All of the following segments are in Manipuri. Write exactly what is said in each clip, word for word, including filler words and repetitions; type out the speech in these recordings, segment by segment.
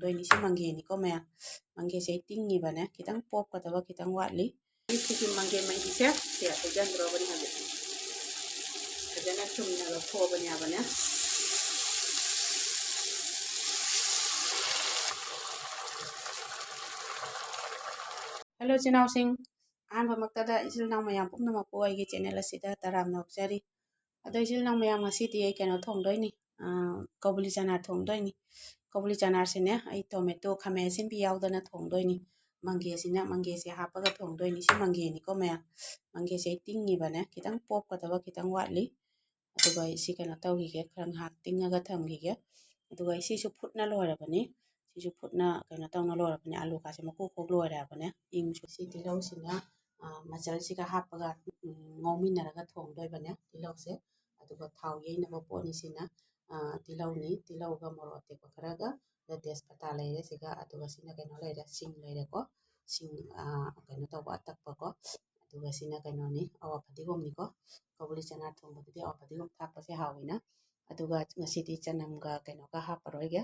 ꯊꯣꯡꯗꯣꯏꯅꯤ꯫ ꯁꯤ ꯃꯪꯒꯦꯅꯤꯀꯣ ꯃꯌꯥꯝ꯫ ꯃꯪꯒꯦꯁꯦ ꯑꯩ ꯇꯤꯡꯉꯤꯕꯅꯦ, ꯈꯤꯇꯪ ꯄꯣꯞꯀꯗꯕ ꯈꯤꯇꯪ ꯋꯥꯠꯂꯤ꯫ ꯁꯤꯒꯤ ꯃꯪꯒꯦ ꯃꯍꯤꯁꯦ ꯁꯤꯗ ꯍꯩꯖꯤꯟꯗ꯭ꯔꯣꯕꯅꯤ ꯍꯧꯖꯤꯛ꯫ ꯐꯖꯅ ꯆꯨꯝꯅ ꯂꯧꯊꯣꯛꯑꯕꯅꯦꯕꯅꯦ꯫ ꯍꯦꯜꯂꯣ ꯏꯆꯤꯟ ꯏꯅꯥꯎꯁꯤꯡ, ꯑꯍꯥꯟꯕꯃꯛꯇꯗ ꯏꯆꯤꯜ ꯏꯅꯥꯎ ꯃꯌꯥꯝ ꯄꯨꯝꯅꯃꯛꯄꯨ ꯑꯩꯒꯤ ꯆꯦꯅꯦꯜ ꯑꯁꯤꯗ ꯇꯔꯥꯝꯅ ꯑꯣꯛꯆꯔꯤ꯫ ꯑꯗꯣ ꯏꯆꯤꯜ ꯏꯅꯥꯎ ꯃꯌꯥꯝ, ꯉꯁꯤꯗꯤ ꯑꯩ ꯀꯩꯅꯣ ꯊꯣꯡꯗꯣꯏꯅꯤ, ꯑꯥ, ꯀꯣꯕꯨꯂꯤ ꯆꯅꯥ ꯊꯣꯡꯗꯣꯏꯅꯤ꯫ ꯀꯣꯕꯨꯂꯤ ꯆꯅꯥꯁꯤꯅꯦ ꯑꯩ ꯇꯣꯃꯦꯇꯣ ꯈꯥꯃꯦꯟ ꯑꯁꯤꯟꯕꯤ ꯌꯥꯎꯗꯅ ꯊꯣꯡꯗꯣꯏꯅꯤ꯫ ꯃꯪꯒꯦꯁꯤꯅ, ꯃꯪꯒꯦꯁꯦ ꯍꯥꯞꯄꯒ ꯊꯣꯡꯗꯣꯏꯅꯤ꯫ ꯁꯤ ꯃꯪꯒꯦꯅꯤꯀꯣ ꯃꯌꯥꯝ꯫ ꯃꯪꯒꯦꯁꯦ ꯑꯩ ꯇꯤꯡꯉꯤꯕꯅꯦ, ꯈꯤꯇꯪ ꯄꯣꯞꯀꯗꯕ ꯈꯤꯇꯪ ꯋꯥꯠꯂꯤ꯫ ꯑꯗꯨꯒ ꯑꯩ ꯁꯤ ꯀꯩꯅꯣ ꯇꯧꯈꯤꯒꯦ, ꯈꯔ ꯉꯥꯏꯍꯥꯛ ꯇꯤꯡꯉꯒ ꯊꯝꯈꯤꯒꯦ꯫ ꯑꯗꯨꯒ ꯑꯩ ꯁꯤꯁꯨ ꯐꯨꯠꯅ ꯂꯣꯏꯔꯕꯅꯤ꯫ ꯁꯤꯁꯨ ꯐꯨꯠꯅ ꯀꯩꯅꯣ ꯇꯧꯅ ꯂꯣꯏꯔꯕꯅꯤ꯫ ꯑꯂꯨ ꯀꯥꯁꯦ ꯃꯀꯨ ꯈꯣꯛ ꯂꯣꯏꯔꯦ ꯍꯥꯏꯕꯅꯦ꯫ ꯏꯪꯁꯨ ꯁꯤ ꯇꯤꯜꯍꯧꯁꯤꯅ, ꯑ, ꯃꯆꯜꯁꯤꯒ ꯍꯥꯞꯄꯒ, ꯎꯝ, ꯉꯧꯃꯤꯟꯅꯔꯒ ꯊꯣꯡꯗꯣꯏꯕꯅꯦ ꯇꯤꯜꯍꯧꯁꯦ꯫ ꯑꯗꯨꯒ ꯊꯥꯎ ꯌꯩꯅꯕ ꯄꯣꯠꯅꯤꯁꯤꯅ, ꯑ, ꯇꯤꯜꯍꯧꯅꯤ꯫ ꯇꯤꯜꯍꯧꯒ ꯃꯣꯔꯣꯛ ꯑꯇꯦꯛꯄ ꯈꯔꯒ, ꯑꯗ ꯇꯦꯖꯄꯇꯥ ꯂꯩꯔꯦ ꯁꯤꯒ, ꯑꯗꯨꯒ ꯁꯤꯅ ꯀꯩꯅꯣ ꯂꯩꯔꯦ, ꯁꯤꯡ ꯂꯩꯔꯦꯀꯣ꯫ ꯁꯤꯡ, ꯑ, ꯀꯩꯅꯣ ꯇꯧꯕ ꯑꯇꯛꯄꯀꯣ꯫ ꯑꯗꯨꯒ ꯁꯤꯅ ꯀꯩꯅꯣꯅꯤ, ꯑꯋꯥ ꯐꯗꯤꯒꯣꯝꯅꯤꯀꯣ꯫ ꯀꯣꯕꯨꯂꯤ ꯆꯅꯥ ꯊꯣꯡꯕꯗꯗꯤ ꯑꯋꯥ ꯐꯗꯤꯒꯣꯝ ꯊꯥꯛꯄꯁꯦ ꯍꯥꯎꯋꯤꯅ꯫ ꯑꯗꯨꯒ ꯉꯁꯤꯗꯤ ꯆꯅꯝꯒ ꯀꯩꯅꯣꯒ ꯍꯥꯞꯄꯔꯣꯏꯒꯦ꯫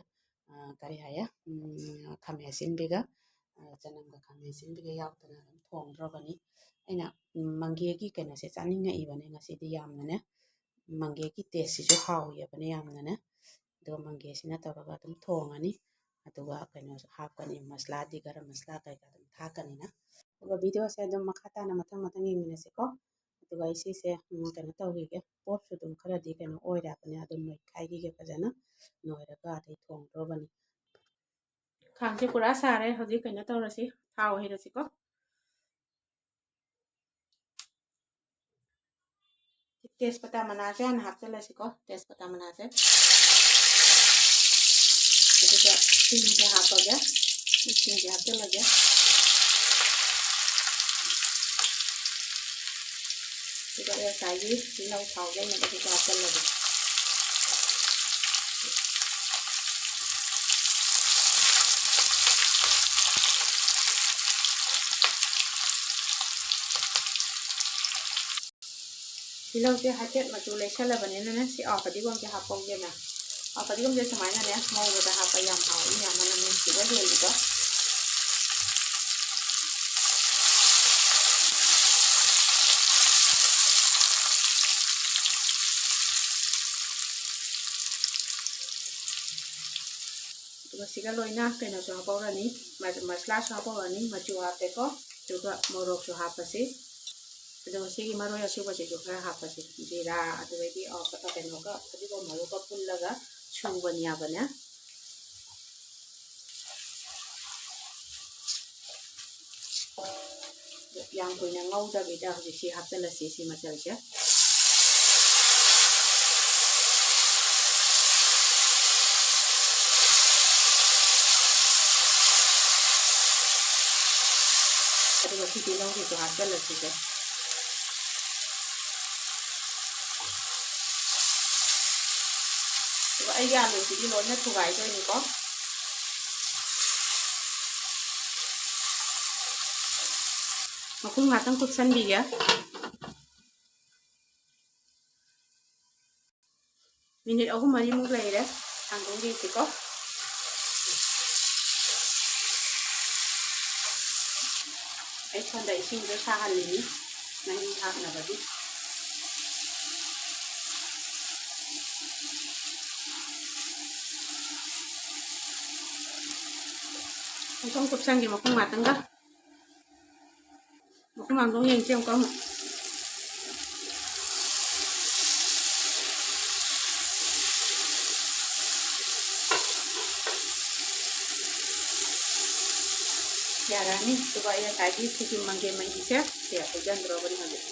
ꯑ, ꯀꯔꯤ ꯍꯥꯏꯌꯦ? ꯎꯝ, ꯈꯥꯃꯦꯟ ꯑꯁꯤꯟꯕꯤꯒ, ꯑ, ꯆꯅꯝꯒ ꯈꯥꯃꯦꯟ ꯑꯁꯤꯟꯕꯤꯒ ꯌꯥꯎꯗꯅ ꯑꯗꯨꯝ ꯊꯣꯡꯗ꯭ꯔꯣꯕꯅꯤ꯫ ꯑꯩꯅ, ꯎꯝ, ꯃꯪꯒꯦꯒꯤ ꯀꯩꯅꯣꯁꯦ ꯆꯥꯅꯤꯡꯉꯛꯏꯕꯅꯦ ꯉꯁꯤꯗꯤ ꯌꯥꯝꯅꯅꯦ꯫ ꯃꯪꯒꯦꯒꯤ ꯇꯦꯁꯁꯤꯁꯨ ꯍꯥꯎꯋꯦꯕꯅꯦ ꯌꯥꯝꯅꯅꯦ꯫ ꯑꯗꯨꯒ ꯃꯪꯒꯦꯁꯤꯅ ꯇꯧꯔꯒ ꯑꯗꯨꯝ ꯊꯣꯡꯉꯅꯤ꯫ ꯑꯗꯨꯒ ꯀꯩꯅꯣꯁꯨ ꯍꯥꯞꯀꯅꯤ, ꯃꯁꯂꯥꯗꯤ ꯒꯔꯝ ꯃꯁꯂꯥ ꯀꯩꯀꯥ ꯑꯗꯨꯝ ꯊꯥꯛꯀꯅꯤꯅ꯫ ꯑꯗꯨꯒ ꯚꯤꯗꯤꯑꯣꯁꯦ ꯑꯗꯨꯝ ꯃꯈꯥ ꯇꯥꯅ ꯃꯊꯪ ꯃꯊꯪ ꯌꯦꯡꯃꯤꯟꯅꯁꯤꯀꯣ꯫ ꯑꯗꯨꯒ ꯑꯩ ꯁꯤꯁꯦ, ꯎꯝ, ꯀꯩꯅꯣ ꯇꯧꯈꯤꯒꯦ, ꯄꯣꯠꯁꯨ ꯑꯗꯨꯝ ꯈꯔꯗꯤ ꯀꯩꯅꯣ ꯑꯣꯏꯔꯕꯅꯦ, ꯑꯗꯨꯝ ꯅꯣꯏꯈꯥꯏꯈꯤꯒꯦ ꯐꯖꯅ꯫ ꯅꯣꯏꯔꯒ ꯑꯗꯩ ꯊꯣꯡꯗ꯭ꯔꯣꯕꯅꯤ꯫ ꯈꯥꯡꯁꯦ ꯄꯨꯔꯥ ꯁꯥꯔꯦ꯫ ꯍꯧꯖꯤꯛ ꯀꯩꯅꯣ ꯇꯧꯔꯁꯤ, ꯊꯥꯎ ꯍꯩꯔꯁꯤꯀꯣ꯫ ꯇꯦꯖꯄꯇꯥ ꯃꯅꯥꯁꯦ ꯍꯥꯟꯅ ꯍꯥꯞꯆꯤꯜꯂꯁꯤꯀꯣ, ꯇꯦꯖꯄꯇꯥ ꯃꯅꯥꯁꯦ꯫ ꯑꯗꯨꯒ ꯁꯤꯡꯁꯦ ꯍꯥꯞꯄꯒꯦ, ꯁꯤꯡꯁꯦ ꯍꯥꯞꯆꯤꯜꯂꯒꯦ꯫ ꯑꯗꯨꯒ ꯉꯁꯥꯏꯒꯤ ꯇꯤꯜꯍꯧ ꯊꯥꯎ ꯌꯩꯅꯕꯗꯨꯁꯨ ꯍꯥꯞꯆꯤꯜꯂꯒꯦ꯫ ꯇꯤꯜꯍꯧꯁꯦ ꯍꯥꯏꯐꯦꯠ ꯃꯆꯨ ꯂꯩꯁꯜꯂꯕꯅꯤꯅꯅꯦ, ꯁꯤ ꯑꯋꯥ ꯐꯗꯤꯒꯣꯝꯁꯦ ꯍꯥꯞꯄꯧꯒꯦꯅ꯫ ꯑꯋꯥ ꯐꯗꯤꯒꯣꯝꯁꯦ ꯁꯨꯃꯥꯏꯅꯅꯦ ꯉꯧꯕꯗ ꯍꯥꯞꯄ ꯌꯥꯝ ꯍꯥꯎꯏ, ꯌꯥꯝ ꯃꯅꯝ ꯅꯨꯡꯁꯤ꯫ ꯁꯤꯒ ꯍꯦꯜꯂꯤꯗꯣ꯫ ꯑꯗꯨꯒ ꯁꯤꯒ ꯂꯣꯏꯅ ꯀꯩꯅꯣꯁꯨ ꯍꯥꯞꯍꯧꯔꯅꯤ, ꯃ-, ꯃꯁꯂꯥꯁꯨ ꯍꯥꯞꯍꯧꯔꯅꯤ, ꯃꯆꯨ ꯍꯥꯞꯄꯦꯀꯣ, ꯑꯗꯨꯒ ꯃꯣꯔꯣꯛꯁꯨ ꯍꯥꯞꯄꯁꯤ꯫ ꯑꯗꯨꯒ ꯁꯤꯒꯤ ꯃꯔꯣꯏ ꯑꯁꯨꯕꯁꯤꯁꯨ ꯈꯔ ꯍꯥꯞꯄꯁꯤ, ꯖꯤꯔꯥ, ꯑꯗꯨꯗꯒꯤ, ꯑ, ꯀꯩꯅꯣꯒ, ꯐꯗꯤꯒꯣꯝ ꯃꯔꯨꯒ ꯄꯨꯜꯂꯒ ꯁꯨꯕꯅꯦꯕꯅꯦ꯫ ꯌꯥꯝ ꯀꯨꯏꯅ ꯉꯧꯗꯕꯤꯗ ꯍꯧꯖꯤꯛꯁꯤ ꯍꯥꯞꯆꯤꯜꯂꯁꯤ, ꯁꯤ ꯃꯆꯜꯁꯦ꯫ ꯑꯗꯨꯒ ꯁꯤ ꯇꯤꯜꯍꯧꯁꯤꯁꯨ ꯍꯥꯞꯆꯤꯜꯂꯁꯤꯁꯦ꯫ ꯑꯗꯨꯒ ꯑꯩꯒꯤ ꯑꯥꯂꯨꯁꯤꯗꯤ ꯂꯣꯏꯅ ꯊꯨꯒꯥꯏꯗꯣꯏꯅꯤꯀꯣ꯫ ꯃꯈꯨꯝ ꯉꯥꯛꯇꯪ ꯀꯨꯞꯁꯟꯕꯤꯒꯦ꯫ ꯃꯤꯅꯤꯠ ꯑꯍꯨꯝ ꯃꯔꯤꯃꯨꯛ ꯂꯩꯔꯦ, ꯍꯥꯡꯗꯣꯛꯑ ꯌꯦꯡꯁꯤꯀꯣ꯫ ꯑꯩ ꯁꯣꯝꯗ ꯏꯁꯤꯡꯗꯣ ꯁꯥꯍꯜꯂꯤꯅꯤ, ꯃꯍꯤ ꯍꯥꯞꯅꯕꯒꯤ꯫ ꯄꯨꯡꯀꯨꯞ ꯀꯨꯞꯁꯟꯒꯦ ꯃꯈꯨꯝ ꯉꯥꯛꯇꯪꯒ꯫ ꯃꯈꯨꯝ ꯍꯥꯡꯗꯣꯛ ꯌꯦꯡꯁꯦ ꯑꯃꯨꯛꯀ ꯑꯃꯨꯛ꯫ ꯌꯥꯔꯅꯤ꯫ ꯑꯗꯨꯒ ꯑꯩ ꯉꯁꯥꯏꯒꯤ ꯁꯤꯒꯤ ꯃꯪꯒꯦ ꯃꯍꯤꯁꯦ ꯁꯤ ꯍꯩꯖꯤꯟꯗ꯭ꯔꯣꯕꯅꯤ ꯍꯧꯖꯤꯛ꯫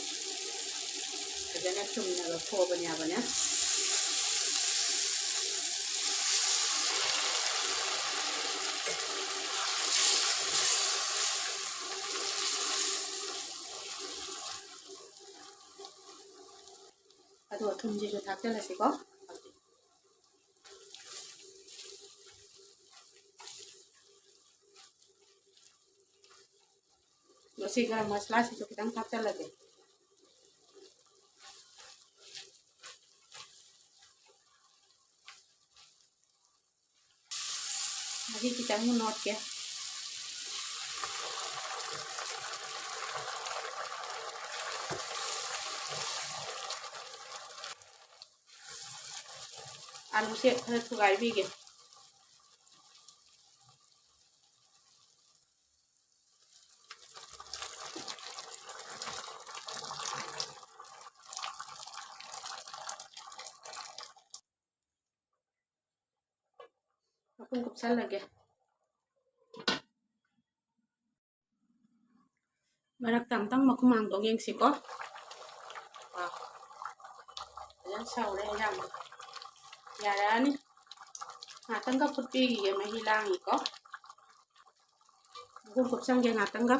ꯐꯖꯅ ꯆꯨꯝꯅ ꯂꯧꯊꯣꯛꯑꯕꯅꯦꯕꯅꯦ꯫ ꯑꯗꯨꯒ ꯊꯨꯝꯁꯤꯁꯨ ꯊꯥꯛꯆꯜꯂꯁꯤꯀꯣ꯫ ꯃꯁꯤ ꯒꯔꯝ ꯃꯁꯂꯥꯁꯤꯁꯨ ꯈꯤꯇꯪ ꯊꯥꯛꯆꯜꯂꯒꯦ꯫ ꯃꯍꯤ ꯈꯤꯇꯪ ꯑꯃꯨꯛ ꯅꯣꯠꯀꯦ꯫ ꯑꯂꯨꯁꯦ ꯈꯔ ꯊꯨꯒꯥꯏꯕꯤꯒꯦ꯫ ꯃꯈꯨꯝ ꯀꯨꯞꯁꯜꯂꯒꯦ꯫ ꯃꯔꯛꯇ ꯑꯝꯇꯪ ꯃꯈꯨꯝ ꯍꯥꯡꯗꯣꯛ ꯌꯦꯡꯁꯤꯀꯣ꯫ ꯑꯥ, ꯐꯖꯅ ꯁꯧꯔꯦ ꯏꯟꯖꯥꯡꯗꯣ꯫ ꯌꯥꯔꯛꯑꯅꯤ꯫ ꯉꯥꯛꯇꯪꯒ ꯐꯨꯠꯄꯤꯈꯤꯒꯦ, ꯃꯍꯤ ꯂꯥꯡꯉꯤꯀꯣ꯫ ꯃꯈꯨꯝ ꯀꯨꯞꯁꯟꯒꯦ ꯉꯥꯛꯇꯪꯒ꯫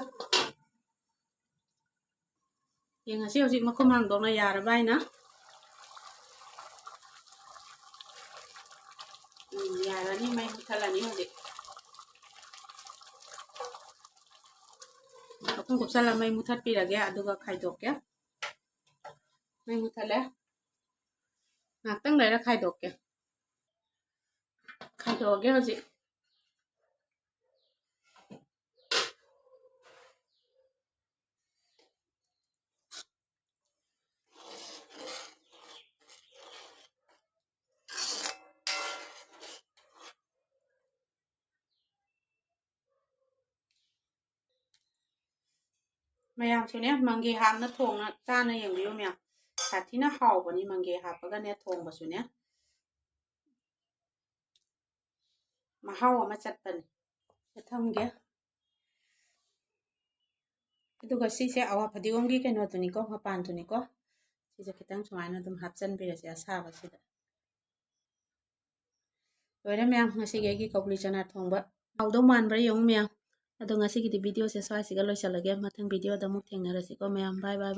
ꯌꯦꯡꯉꯁꯤ ꯍꯧꯖꯤꯛ ꯃꯈꯨꯝ ꯍꯥꯡꯗꯣꯛꯅ ꯌꯥꯔꯕ ꯍꯥꯏꯅ꯫ ꯎꯝ, ꯌꯥꯔꯅꯤ, ꯃꯩ ꯃꯨꯠꯊꯠꯂꯅꯤ ꯍꯧꯖꯤꯛ꯫ ꯃꯈꯨꯝ ꯀꯨꯞꯁꯜꯂ ꯃꯩ ꯃꯨꯠꯊꯠꯄꯤꯔꯒꯦ, ꯑꯗꯨꯒ ꯈꯥꯏꯗꯣꯛꯀꯦ꯫ ꯃꯩ ꯃꯨꯠꯊꯠꯂꯦ꯫ ꯉꯥꯛꯇꯪ ꯂꯩꯔ ꯈꯥꯏꯗꯣꯛꯀꯦ꯫ ꯈꯥꯏꯗꯣꯛꯑꯒꯦ ꯍꯧꯖꯤꯛ꯫ ꯃꯌꯥꯝꯁꯨꯅꯦ ꯃꯪꯒꯦ ꯍꯥꯞꯅ ꯊꯣꯡꯅ ꯆꯥꯅ ꯌꯦꯡꯕꯤꯌꯨ ꯃꯌꯥꯝ꯫ ꯁꯥꯊꯤꯅ ꯍꯥꯎꯕꯅꯤ ꯃꯪꯒꯦ ꯍꯥꯞꯄꯒꯅꯦ ꯊꯣꯡꯕꯁꯨꯅꯦ꯫ ꯃꯍꯥꯎ ꯑꯃ ꯆꯠꯄꯅꯤ꯫ ꯊꯝꯒꯦ꯫ ꯑꯗꯨꯒ ꯁꯤꯁꯦ ꯑꯋꯥ ꯐꯗꯤꯒꯣꯝꯒꯤ ꯀꯩꯅꯣꯗꯨꯅꯤꯀꯣ, ꯃꯄꯥꯟꯗꯨꯅꯤꯀꯣ꯫ ꯁꯤꯁꯦ ꯈꯤꯇꯪ ꯁꯨꯃꯥꯏꯅ ꯑꯗꯨꯝ ꯍꯥꯞꯆꯤꯟꯕꯤꯔꯁꯦ ꯑꯁꯥꯕꯁꯤꯗ꯫ ꯂꯣꯏꯔꯦ ꯃꯌꯥꯝ, ꯉꯁꯤꯒꯤ ꯑꯩꯒꯤ ꯀꯣꯕꯤ ꯆꯅꯥ ꯊꯣꯡꯕ꯫ ꯍꯥꯎꯗꯧ ꯃꯥꯟꯕ꯭ꯔꯥ ꯌꯦꯡꯉꯨ ꯃꯌꯥꯝ꯫ ꯑꯗꯣ ꯉꯁꯤꯒꯤꯗꯤ ꯚꯤꯗꯤꯑꯣꯁꯦ ꯁ꯭ꯋꯥꯏꯁꯤꯒ ꯂꯣꯏꯁꯤꯜꯂꯒꯦ꯫ ꯃꯊꯪ ꯚꯤꯗꯤꯑꯣꯗ ꯑꯃꯨꯛ ꯊꯦꯡꯅꯔꯁꯤꯀꯣ ꯃꯌꯥꯝ꯫ ꯕꯥꯏ ꯕꯥꯏ꯫